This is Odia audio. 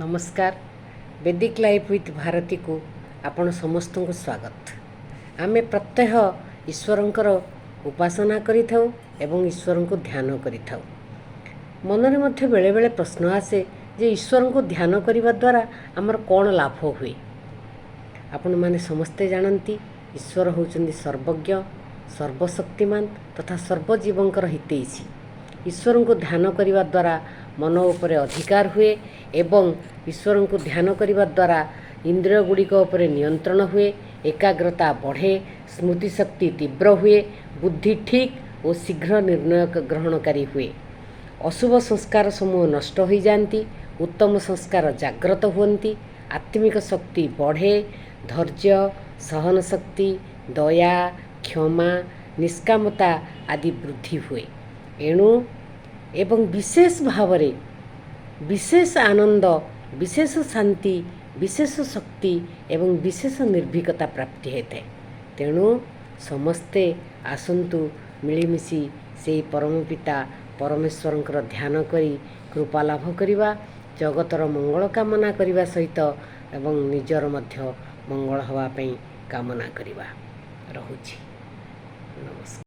ନମସ୍କାର। ବେଦିକ ଲାଇଫ୍ ୱିଥ୍ ଭାରତୀକୁ ଆପଣ ସମସ୍ତଙ୍କୁ ସ୍ୱାଗତ। ଆମେ ପ୍ରତ୍ୟହ ଈଶ୍ୱରଙ୍କର ଉପାସନା କରିଥାଉ ଏବଂ ଈଶ୍ୱରଙ୍କୁ ଧ୍ୟାନ କରିଥାଉ। ମନରେ ମଧ୍ୟ ବେଳେବେଳେ ପ୍ରଶ୍ନ ଆସେ ଯେ ଈଶ୍ୱରଙ୍କୁ ଧ୍ୟାନ କରିବା ଦ୍ୱାରା ଆମର କ'ଣ ଲାଭ ହୁଏ? ଆପଣମାନେ ସମସ୍ତେ ଜାଣନ୍ତି, ଈଶ୍ୱର ହେଉଛନ୍ତି ସର୍ବଜ୍ଞ, ସର୍ବଶକ୍ତିମାନ ତଥା ସର୍ବଜୀବଙ୍କର ହିତୈଷୀ। ଈଶ୍ୱରଙ୍କୁ ଧ୍ୟାନ କରିବା ଦ୍ୱାରା ମନ ଉପରେ ଅଧିକାର ହୁଏ ଏବଂ ଈଶ୍ୱରଙ୍କୁ ଧ୍ୟାନ କରିବା ଦ୍ୱାରା ଇନ୍ଦ୍ରିୟ ଗୁଡ଼ିକ ଉପରେ ନିୟନ୍ତ୍ରଣ ହୁଏ, ଏକାଗ୍ରତା ବଢ଼େ, ସ୍ମୃତିଶକ୍ତି ତୀବ୍ର ହୁଏ, ବୁଦ୍ଧି ଠିକ୍ ଓ ଶୀଘ୍ର ନିର୍ଣ୍ଣୟ ଗ୍ରହଣକାରୀ ହୁଏ। ଅଶୁଭ ସଂସ୍କାର ସମୂହ ନଷ୍ଟ ହୋଇଯାଆନ୍ତି, ଉତ୍ତମ ସଂସ୍କାର ଜାଗ୍ରତ ହୁଅନ୍ତି, ଆତ୍ମିକ ଶକ୍ତି ବଢ଼େ, ଧୈର୍ଯ୍ୟ, ସହନ ଶକ୍ତି, ଦୟା, କ୍ଷମା, ନିଷ୍କାମତା ଆଦି ବୃଦ୍ଧି ହୁଏ। ଏଣୁ ଏବଂ ବିଶେଷ ଭାବରେ ବିଶେଷ ଆନନ୍ଦ, ବିଶେଷ ଶାନ୍ତି, ବିଶେଷ ଶକ୍ତି ଏବଂ ବିଶେଷ ନିର୍ଭୀକତା ପ୍ରାପ୍ତି ହୋଇଥାଏ। ତେଣୁ ସମସ୍ତେ ଆସନ୍ତୁ, ମିଳିମିଶି ସେଇ ପରମ ପିତା ପରମେଶ୍ୱରଙ୍କର ଧ୍ୟାନ କରି କୃପା ଲାଭ କରିବା, ଜଗତର ମଙ୍ଗଳ କାମନା କରିବା ସହିତ ଏବଂ ନିଜର ମଧ୍ୟ ମଙ୍ଗଳ ହେବା ପାଇଁ କାମନା କରିବା। ରହୁଛି, ନମସ୍କାର।